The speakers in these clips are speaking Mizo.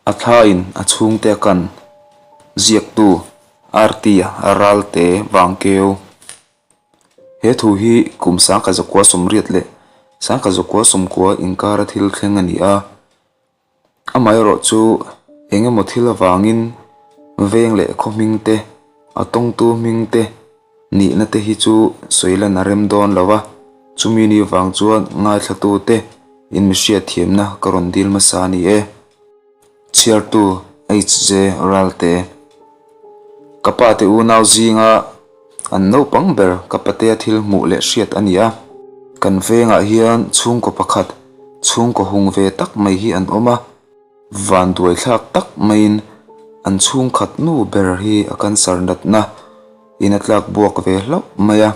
A thlain a chhungte a kan ziaktu RT Ralte Vangkeu. He thu hi kum 1980 leh 1990 inkara thil thleng a ni a. Amaherawh chu eng emaw thil avangin veng leh khaw hming te, a tawngtu hming te nihna te hi chu sawi lan a rem dawn lo a, chumi ni vang chuan ngaithlatute in mi hriatthiamna ka rawn dil hmasa a ni e. Chhiartu HJ Ralte. Ka pate unau zinga an naupang ber ka patea thil hmuh leh hriat a ni a. Kan vengah hian chhungkaw pakhat, chhungkaw hung ve tak mai hi an awm a. Vanduai thlak tak maiin an chhungkhat nu ber hi a cancer natna in a tlak buak ve hlauh mai a.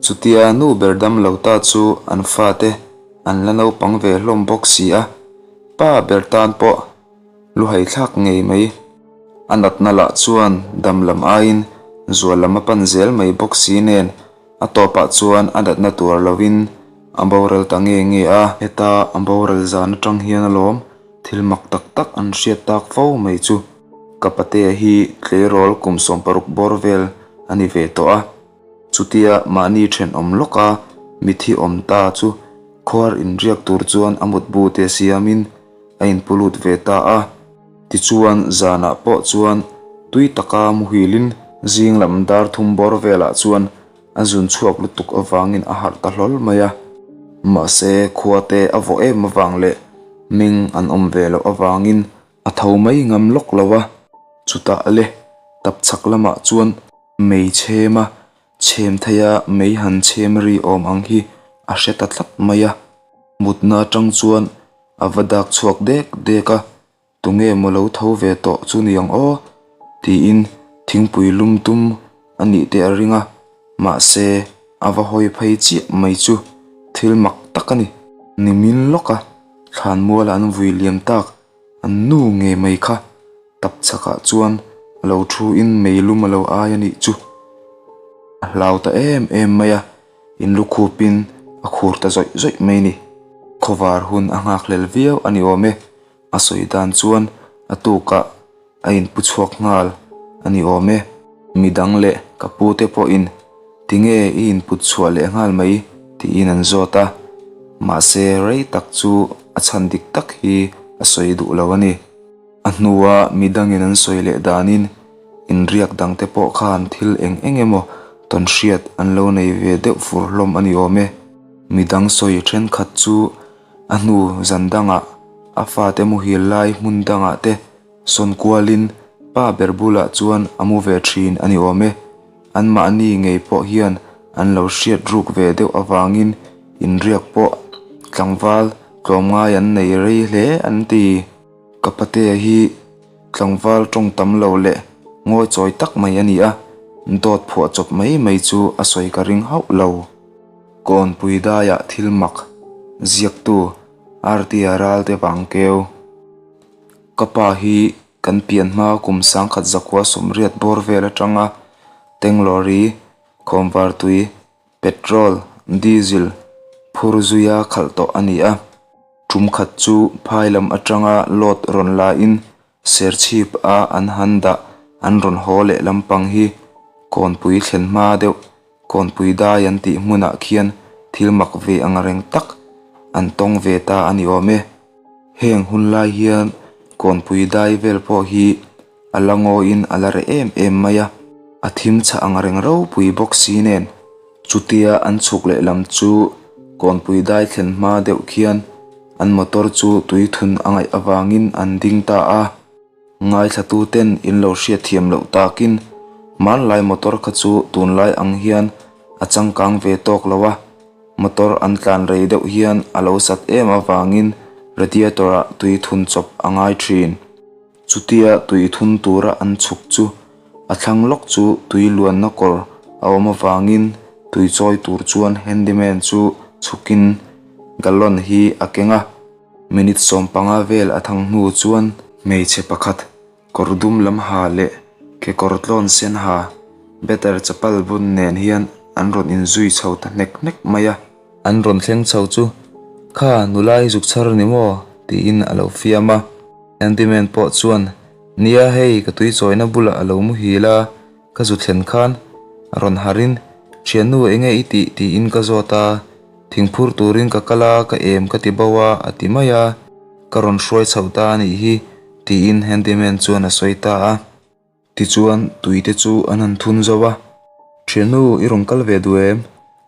Chutia nu ber dam lo ta chu an fate an la naupang ve hlawm bawk si a, pa ber tan pawh luhai thlak ngei mai. A natna lah chuan dam lam aiin zual lam a pan zel mai bawk si nen a tawpah chuan a natna tuar lovin a boral ta nge nge a. Heta a boral zan atang hian alawm thil mak tak tak an hriat tak fo mai chu. Ka patea hi tleirawl kum 60 bawr vel a ni ve tawh a. Chutia mahni thenawm lawka mithi awm ta chu khuar inriak tur chuan a mutbu te siamin a inpu lut ve ta a. Tichuan zanah pawh chuan tui taka muhilin zing lam dar thum bawr velah chuan a zun chhuak lutuk avangin a harh ta hlawl mai a. Mahse khua te a vawh em avang leh meng an awm ve loh avangin a tho mai ngam lawk lo a. Chutah le tapchhak lamah chuan Mei chhem a, chhem theia mei han chhem ri awm ang hi a hre ta tlat mai a. Mutna atang chuan a va dak chhuak dek dek a, tunge maw lo tho ve tawh chu ni ang aw? tiin thingpui lum tum a nih te a ring a, mahse a va hawi phei chiah mai chu thil mak tak a ni. Nimin lawka thlanmuala an vui liam tak an nu ngei mai kha. Tap chhakah chuan a lo thu in mei lum a lo ai a nih chu. A hlau ta em em mai a, in lu khup in a khur ta zawih zawih mai ni. Khawvar hun a nghakhlel viau a ni awm e, a sawi dan chuan a tukah a in pu chhuak nghal a ni awm e. Midang leh ka pu te pawhin tinge i in put chhuah leh nghal mai tiin an zawt a, mahse rei tak chu a chhan dik tak hi a sawi duh lo a ni. A hnua midangin an sawi leh danin inriak dangte pawh khan thil eng eng emaw tawn hriat an lo nei ve deuh fur hlawm a ni awm e. Midang sawi thenkhat chu a hnu zan dangah a fate muhil lai hmun dangah te sawn kualin pa ber bulah chuan a mu ve thin a ni awm e. Anmahni ngei pawh hian an lo hriat ruk ve deuh avangin inriak pawh tlangval tlawmngai an nei rei hle an ti. Ka patea hi tlangval tawng tam lo leh ngawi chawi tak mai a ni a, dawt phuah chawp mai mai chu a sawi ka ring hauh lo. Kawnpui daiah thil mak ziaktu Artia Ralte Vangkeu. Ka pa hi kan pian hma kum 1980 bawr vel atanga Tenglawri, Khawmvartui, Petrol, Diesel phur zuia khalh tawh a ni a. Tum khat chu phai lam atanga load rawn la in serchhip a an han dah an rawn haw leh lampang hi kawnpui thlen hma deuh kawnpui dai an tih hmunah khian thil mak ve ang reng tak an tawng ve ta a ni awm e. Heng hun lai hian kawnpui dai vel pawh hi a la ngawiin a la reh em em mai a, a thim chhah ang reng ropui bawk si nen. Chutia an chhuk leh lam chu kawnpui dai thlen hma deuh khian an motor chu tui thun a ngaih avangin an ding ta a. Ngaithlatu ten in lo hriatthiam loh takin hmanlai motor kha chu tunlai ang hian a changkang ve tawk lo a, motor an tlan rei deuh hian a lo sat em avangin radiator ah tui thun chawp a ngai thin. Chutia tui thun tura an chhuk chu a thlang lawk chu tui luanna kawr a awm avangin tui chawi tur chuan handyman chu chhukin gallon hi a keng a. Minute 15 vel a thang hnu chuan hmeichhe pakhat kawr dum lam ha leh kekawr tlawn sen ha better chapal bun nen hian an rawn inzui chho ta hnek hnek mai a. An rawn thleng chho chu, Kha nula hi zuk chhar ni maw? tiin a lo fiam a. Handyman pawh chuan, Nia hei, ka tui chawina bulah a lo muhil a, ka zu thlen khan a rawn harh in, Thiannu enge i tih? tiin ka zawt a, Thingphur turin ka kal a, ka em ka ti bo a, a ti mai a, ka rawn hruai chhoh ta a nih hi, tiin handyman chuan a sawi ta a. Tichuan, tuite chu an han thun zo a, Thiannu, i rawn kal ve duh em?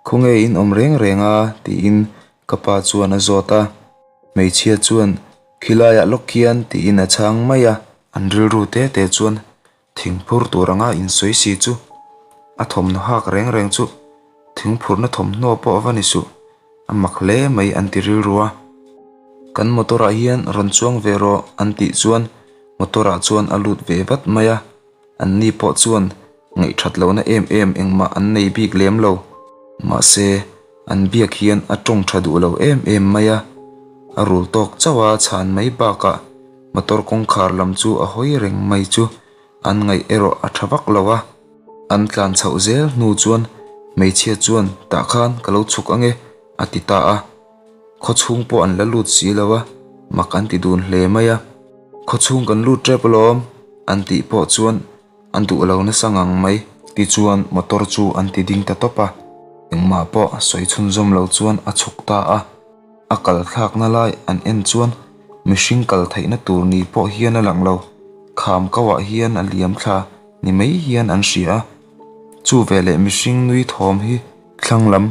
Khawnge in awm reng reng a? tiin ka pa chuan a zawt a. Hmeichhia chuan, Khilaiah lawk khian, tiin a chhang mai a. An rilru te te chuan thingphur tur anga insawi si chu a thawmhnaw hak reng reng chu thingphurna thawmhnaw pawh va ni suh, a mak hle mai an ti rilru a. Kan motor ah hian rawn chuang ve rawh an tih chuan Motor ah chuan a lut ve vat mai a, an ni pawh chuan ngaihthat lohna em em engmah an nei bik lem lo. Mahse, an biak hian a tawng tha duh lo em em mai a, a rul tawk chauh a chhan mai bakah motor kawngkhar lam chu a hawi reng mai chu an ngaih erawh a tha vak lo a. An tlan chhoh zel hnu chuan hmeichhia chuan tah khan ka lo chhuk ange a ti ta a. Khawchhung pawh an la lut si lo a, mak an ti dun hle mai a. Khawchhung kan lut tep alawm an tih pawh chuan an duh lo nasa ngang mai. Tichuan motor chu an ti ding ta tawp a, engmah pawh sawi chhunzawm lo chuan a chhuk ta a. A kal thlakna lai an en chuan mihring kal theihna tur ni pawh hian a lang lo, kham kauah hian a liam thla ni mai hian an hria a. Chu veleh mihring nui thawm hi Thlang lam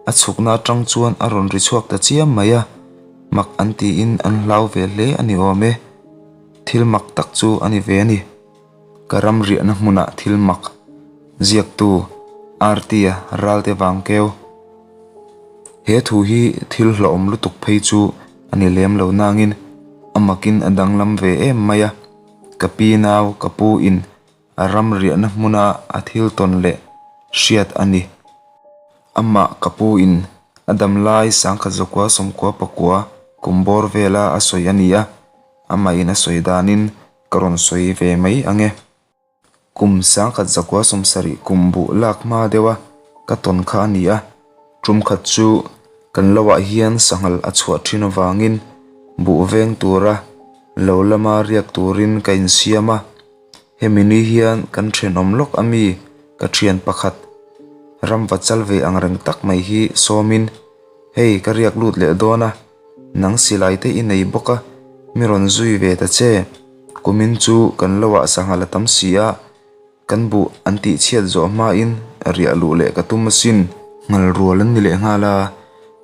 a chhukna atang chuan a rawn ri chhuak ta chiam mai a, mak an tiin an hlau ve hle a ni awm e. Thil mak tak chu a ni ve a ni. Ka ram riahna hmunah thil mak ziaktu Artia Ralte Vangkeu. He thu hi thil hlawhawm lutuk phei chu a ni lem lo nangin a makin a danglam ve em mai a, ka pi nau ka pu in A ram riahna hmuna a thil tawn leh hriat a ni. Amah ka pu in a dam lai sangkhat zakua sawmkua pakua kum bawr vela a sawi a ni a, amah in a sawi danin ka rawn sawi ve mai ang e. Kum sangkhat zakua sawmsarih kum buh lak hma deuha ka tawn kha a ni a, tum khat chu kan lo ah hian sanghal a chhuah thin avangin buh veng tura lo lama riak turin ka insiam a. Hemi ni hian kan thenawm lawk ami ka thian pakhat ramva chal ve ang reng tak mai hi sawmin hei ka riak lut leh dawn a, nang silai te i nei bawk a, mi rawn zui ve ta che, kumin chu kan lo ah sanghal a tam si a, kan buh an tih chhiat zawh hmain riah luh leh ka tum asin. Ngal rual an ni leh nghal a,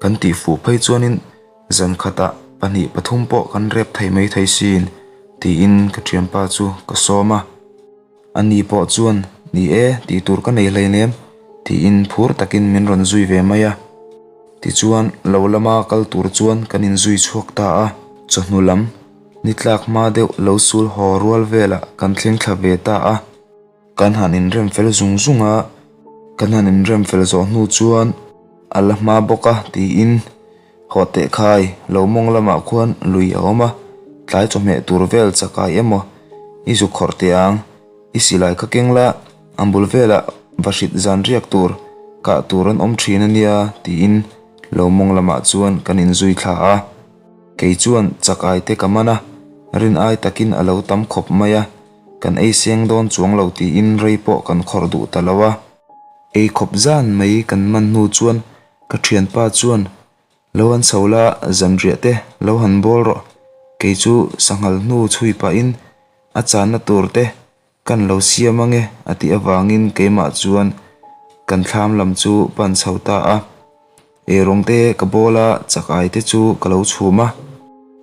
kan tih fuh phei chuanin Zan khatah pahnih pathum pawh kan rep thei mai thei sin, tiin ka thianpa chu ka sawm a. Ani pawh chuan, Ni e, tih tur ka nei hleinem, tiin phur takin min rawn zui ve mai a. Tichuan, lo lama kal tur chuan kan inzui chhuak ta a. Chawhnu lam, ni tlak hma deuh lo sul haw rual velah kan thleng thla ve ta a. Kan han inrem fel zung zung a, kan han inrem fel zawh hnu chuan a la hma bawk a tiin haw teh khai lo mawng lamah khuan lui a awm a, tlai chawhmeh tur vel chakai emaw i zu khawrh teh ang, i silai kha keng la, a bul velah va hrit zan riak tur kah tur an awm thin a nia tiin lo mawng lamah chuan kan inzui thla a. Kei chuan chakai te ka man a, rin ai takin a lo tam khawp mai a. Kan ei seng dawn chuang lo tiin rei pawh kan khawrh duh ta lo a. Ei khawp zan mai kan man hnu chuan ka thianpa chuan, Lo han chho la, zanriah te lo han bawl rawh. Kei chu sanghal hnu chhui pahin a channa tur te kan lo siam ange a tih avangin keimah chuan kan thlam lam chu pan chho ta a. Eirawng te ka bawl a, chak ai te chu ka lo chhum a.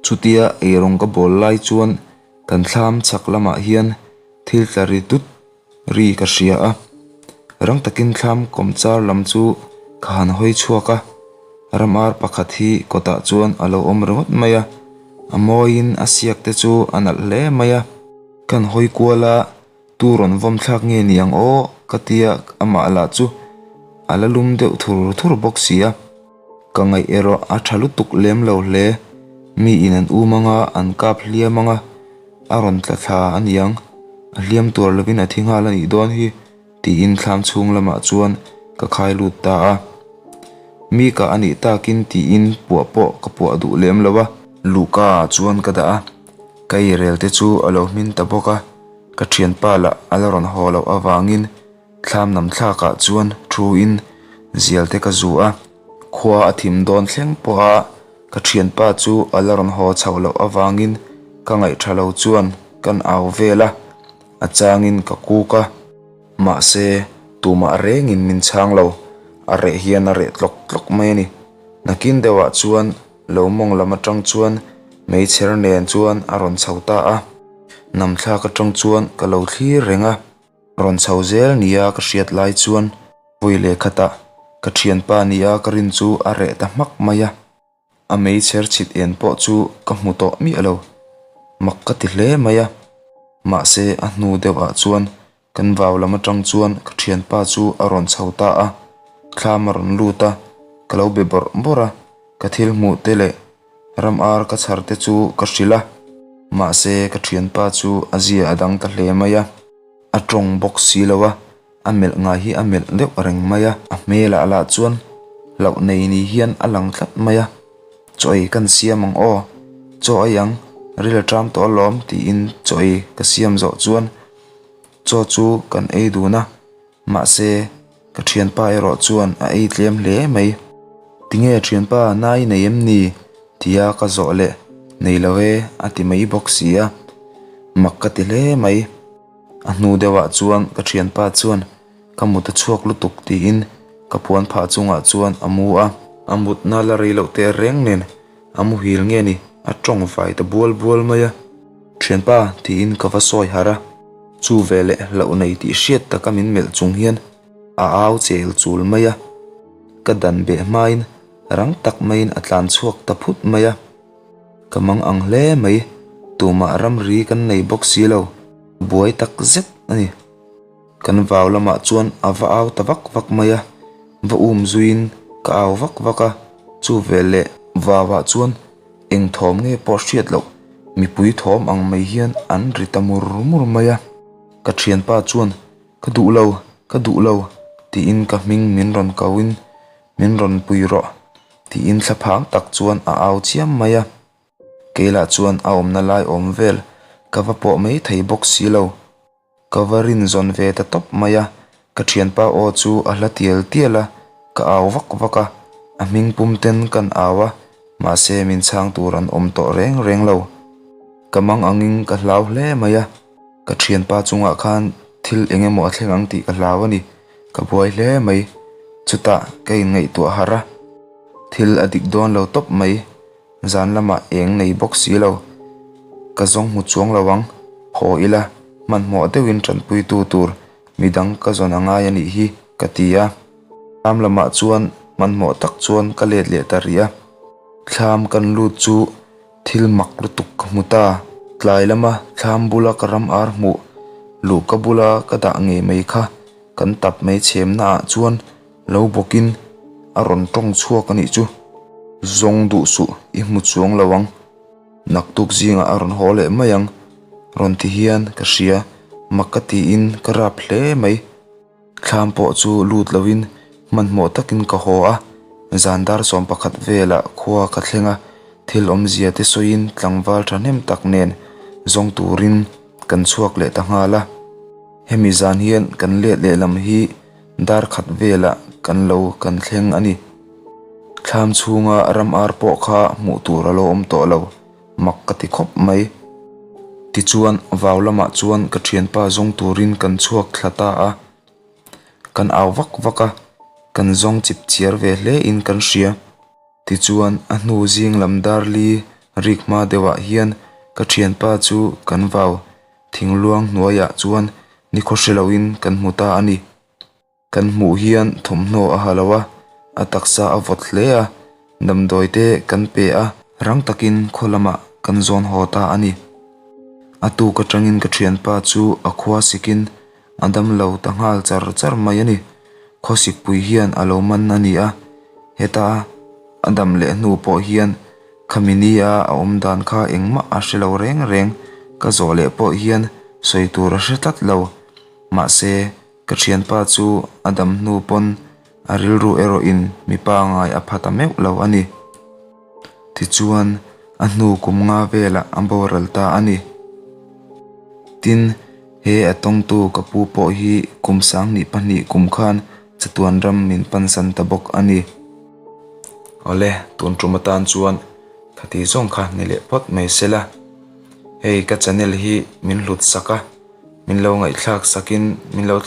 Chutia eirawng ka bawl lai chuan Kan thlam chhak lamah hian thil tla ri tut ri ka hria a, rang takin thlam kawmchar lam chu ka han hawi chhuak a, ram ar pakhat hi kawtah chuan a lo awm ringawt mai a, a mawiin a siak te chu a nalh hle mai a. Kan hawi kual a, tu rawn vawm thlak nge ni ang aw ka tia amah lah chu a la lum deuh thur thur bawk si a. Ka ngaih erawh a tha lutuk lem lo hle. Mi in an um anga, an kap hliam anga, a rawn tla thla a niang. A hliam tur lovin a thi nghal a nih dawn hi, tiin thlam chhung lamah chuan ka khai lut ta a. Mi kah a nih takin tiin puah pawh ka puah duh lem lo a. Luhka ah chuan ka dah a. Ka eirel te chu a lo hmin ta bawk a, ka thianpa lah a la rawn haw loh avangin thlam nam thlakah chuan thu in zial te ka zu a. Khua a thim dawn thleng pawh a ka thianpa chu a la rawn haw chhoh loh avangin ka ngaih tha lo chuan kan au vel a, a changin ka kuk a. Mahse, tumah rengin min chhang lo, a reh hian a reh tlawk tlawk mai a ni. Nakin deuhah chuan lo mawng lam atang chuan meichher nen chuan a rawn chho ta a, namthlak atang chuan ka lo thlir reng a, rawn chho zel nia ka hriat lai chuan vawi leh khatah ka thianpa nia ka rin chu a reh ta hmak mai a. A meichher chhit en pawh chu ka hmu tawh miah lo, mak ka ti hle mai a, mahse a hnu deuh ah chuan kan vau lam atang chuan ka thianpa chu a rawn chho ta a, thlam a rawn lut a, ka lo be bawrh bawrh a, ka thil hmuh te leh ram ar ka chhar te chu ka hrilh a, mahse ka thianpa chu a zia a dang ta hle mai a. A tawng bawk si lo a, a melh ngai hi a melh deuh reng mai a, a hmelah lah chuan hlauh nei ni hian a lang tlat mai a, Chaw ei kan siam ang aw, chaw ei ang, ril a ṭam tawh alawm tiin chaw ei ka siam zawh chuan chaw chu kan ei dun a, mahse ka ṭhianpa erawh chuan a ei tlem hle mai. Tinge ṭhianpa nai nei em ni? tia ka zawh leh nei lo e a ti mai bawk si a, mak ka ti hle mai. A hnu deuhah chuan ka thianpa chuan ka mut a chhuak lutuk tiin ka puan phah chungah chuan a mu a. A mutna la rei loh teh reng nen a muhil nge ni a tawng vai ta bual bual mai a. Thianpa tiin ka va sawi harh a, chu veleh hlauh nei tih hriat taka min melh chung hian a au chel chul mai a. Ka dan beh hmain rang tak maiin a tlan chhuak ta phut mai a. Ka mang ang hle mai, tumah ramri kan nei bawk si lo, buai tak zet a ni. Kan vau lamah chuan a va au ta vak vak mai a, va um zuiin ka au vak vak a, chu veleh vauah chuan eng thawm nge pawh hriat loh mipui thawm ang mai hian an ri ta mur mur mai a. Ka thianpa chuan ka duh lo, ka duh lo tiin ka hming min rawn koin Min rawn pui rawh, tiin thlaphang tak chuan a au chiam mai a. Keilah chuan a awmna lai awm vel ka va pawh mai thei bawk si lo. Ka va rin zawn ve ta tawp mai a, ka thianpa aw chu a hla tial tial a, ka au vak vak a, a hming pum ten kan au a, mahse min chhang tur an awm tawh reng reng lo. Ka mang angin ka hlau hle mai a. Ka thianpa chungah khan thil eng emaw a thleng ang tih ka hlau a ni. Ka buai hle mai. Chutah ka inngaihtuah harh a, thil a dik dawn lo tawp mai. Zan lamah eng nei bawk si lo. Ka zawng hmu chuang lo ang. Haw ila, hmanhmawh deuhin tanpuitu tur midang ka zawn a ngai a nih hi, ka ti a. Thlam lamah chuan hmanhmawh tak chuan ka let leh ta rih a. Thlam kan lut chu Thil mak lutuk ka hmu ta. Tlai lama thlam bula ka ram ar hmuh luh ka bula ka dah ngei mai kha kan tap mai chhemna ah chuan lo bawkin a rawn tawng chhuak a nih chu. Zawng duh suh i hmu chuang lo ang. Naktuk zingah a rawn haw leh mai ang rawn ti hian ka hria mak ka tiin ka rap hle mai. Thlam pawh chu lut loin hmanhmawh takin ka haw a, zan dar 11 velah khua ka thleng a, thil awmzia te sawiin tlangval thahnem tak nen zawng turin kan chhuak leh ta nghal a. Hemi zan hian kan let lehlam hi dar khat velah kan lo kan thleng a ni. Thlam chhunga ram ar pawh kha hmuh tur a lo awm tawh lo, mak ka ti khawp mai. Tichuan, vau lamah chuan ka thianpa zawng turin kan chhuak thla ta a. Kan au vak vak a, kan zawng chip chiar ve hle in kan hria. Tichuan, a hnu zing lam dar li rik hma deuhah hian ka thianpa chu kan vau thingluang hnuaiah chuan nikhaw hre loin kan hmu ta a ni. Kan hmuh hian thawmhnaw a ha lo a, a taksa a vawt hle a, damdawi te kan pe a, rang takin khaw lamah kan zawn haw ta a ni. A tuk atangin ka thianpa chu a khua sikin a dam lo ta nghal char char mai a ni. Khawsikpui hian a lo man a ni a, heta a dam leh hnu pawh hian khami nia a awm dan kha engmah a hre lo reng reng, ka zawh leh pawh hian sawi tur a hre tlat lo. Mahse, Ka thianpa chu a dam hnu pawn a rilru erawhin mipa ngai a pha ta meuh lo a ni. Tichuan, A hnu kum nga velah a boral ta a ni. Tin, he a tawngtu ka pu pawh hi kum 2002 kum khan chatuan ram min pansan ta bawk a ni. Awle, tun tum atan chuan khati zawng kha ni leh phawt mai sela. Hei ka channel hi min hlut sak a, min lo ngaihthlak sakin min lo.